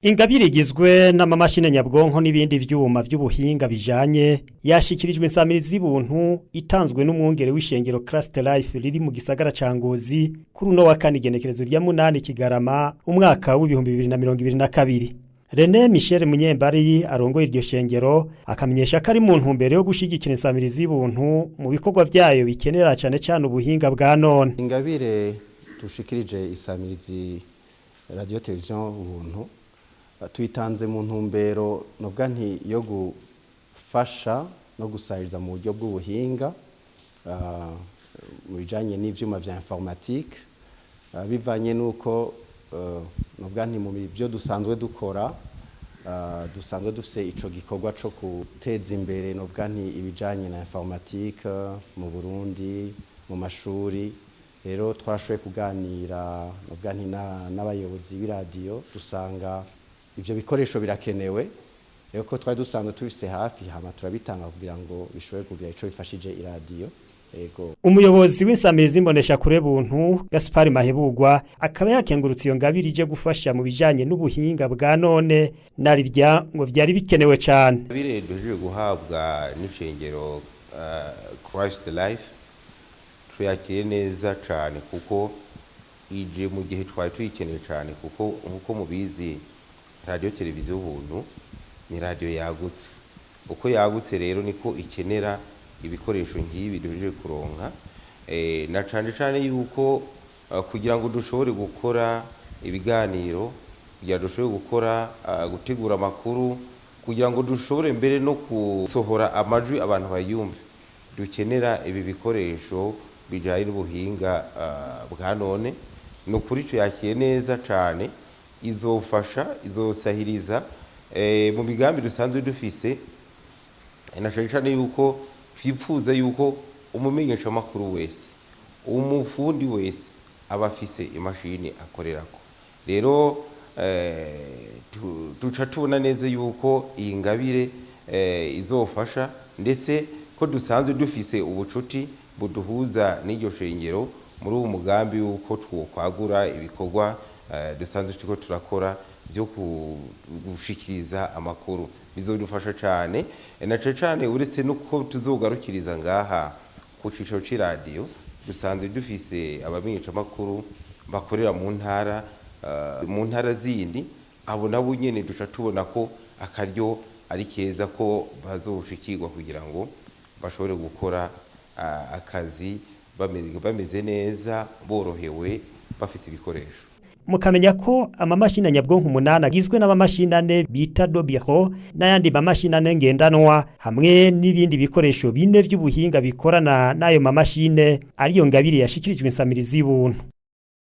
Ingabire igizwe n'amamashini nyabwonko n'ibindi vyuma vy'ubuhinga bijanye yashikirijwe insamirizi y'ubuntu, itanzwe n'umwungere w'ishengero Christ Life riri mu gisagara ca Ngozi, kuri uno wa kane, igenekerezo rya 8 Kigarama, umwaka w'2022. René Michel Munyembari arongoye iryo shengero akamenyesha ko ari mu ntumbero yo gushigikira insamirizi y'ubuntu mu bikorwa vyayo bikenera cane cane ubuhinga bwa none. Ingabire dushikirije isamirizi Radio Television Ubuntu tuyitanze mu ntumbero nubwa nti yo gufasha no gusahiriza mu buryo bw'ubuhinga mu bijanye n'ivyuma vya informatique, bivanye n'uko nubwa nti mu byo dusanzwe dukora dusanzwe dufise ico gikorwa co guteza imbere nubwa nti ibijanye na informatique mu Burundi, mu mashuri. Rero twarashoboye kuganira nubwa nti n'abayobozi b'iradiyo, dusanga ivyo bikoresho birakenewe. Rero ko twari dusanzwe tubifise hafi, hama turabitanga kugira ngo bishobore kugira ico bifashije iradiyo. Ego. Umuyobozi w'insamirizi imbonesha kure Buntu, Gaspar Mahebugwa, akaba yakengurutse iyo ngabire ije gufasha mu bijanye n'ubuhinga bwa none, narirya ngo vyari bikenewe cane. Ingabire duhejeje guhabwa n'ishengero Christ Life tuyakiriye neza cane, kuko ije mu gihe twari tuyikeneye cane, kuko nkuko mubizi, Radio Televiziyo Ubuntu ni radio yagutse. Uko yagutse rero niko ikenera ibikoresho nk'ibi duhejeje kuronka, na cane cane yuko kugira ngo dushobore gukora ibiganiro, kugira dushobore gukora gutegura amakuru, kugira ngo dushobore mbere no gusohora amajwi abantu bayumve, dukenera ibi bikoresho bijanye n'ubuhinga bwa none. Ni ukuri tuyakiriye neza cane, izofasha, izosahiriza mu migambi dusanzwe dufise, na cane cane yuko twipfuza yuko umumenyeshamakuru wese, umufundi wese aba afise imashini akorerako. Rero duca tubona neza yuko iyi ngabire izofasha, ndetse ko dusanzwe dufise ubucuti buduhuza n'iryo shengero muri uwo mugambi yuko twokwagura ibikorwa dusanzwe turiko turakora byo gushikiriza amakuru. Bizodufasha cane, na cane cane uretse nuko tuzogarukiriza ngaha ku cicaro c'iradiyo, dusanzwe dufise abamenyeshamakuru bakorera mu ntara zindi. Abo nabo nyene duca tubona ko akaryo ari keza ko bazoshikirwa kugira ngo bashobore gukora akazi bameze neza, borohewe, bafise ibikoresho. Mukamenya ko amamashini nyabwonko 8 agizwe n'amamashini ane bita de bureau n'ayandi mamashini ane ngendanwa, hamwe n'ibindi bikoresho bine vy'ubuhinga bikorana n'ayo mamashine, ariyo ngabire yashikirijwe insamirizi y'ubuntu.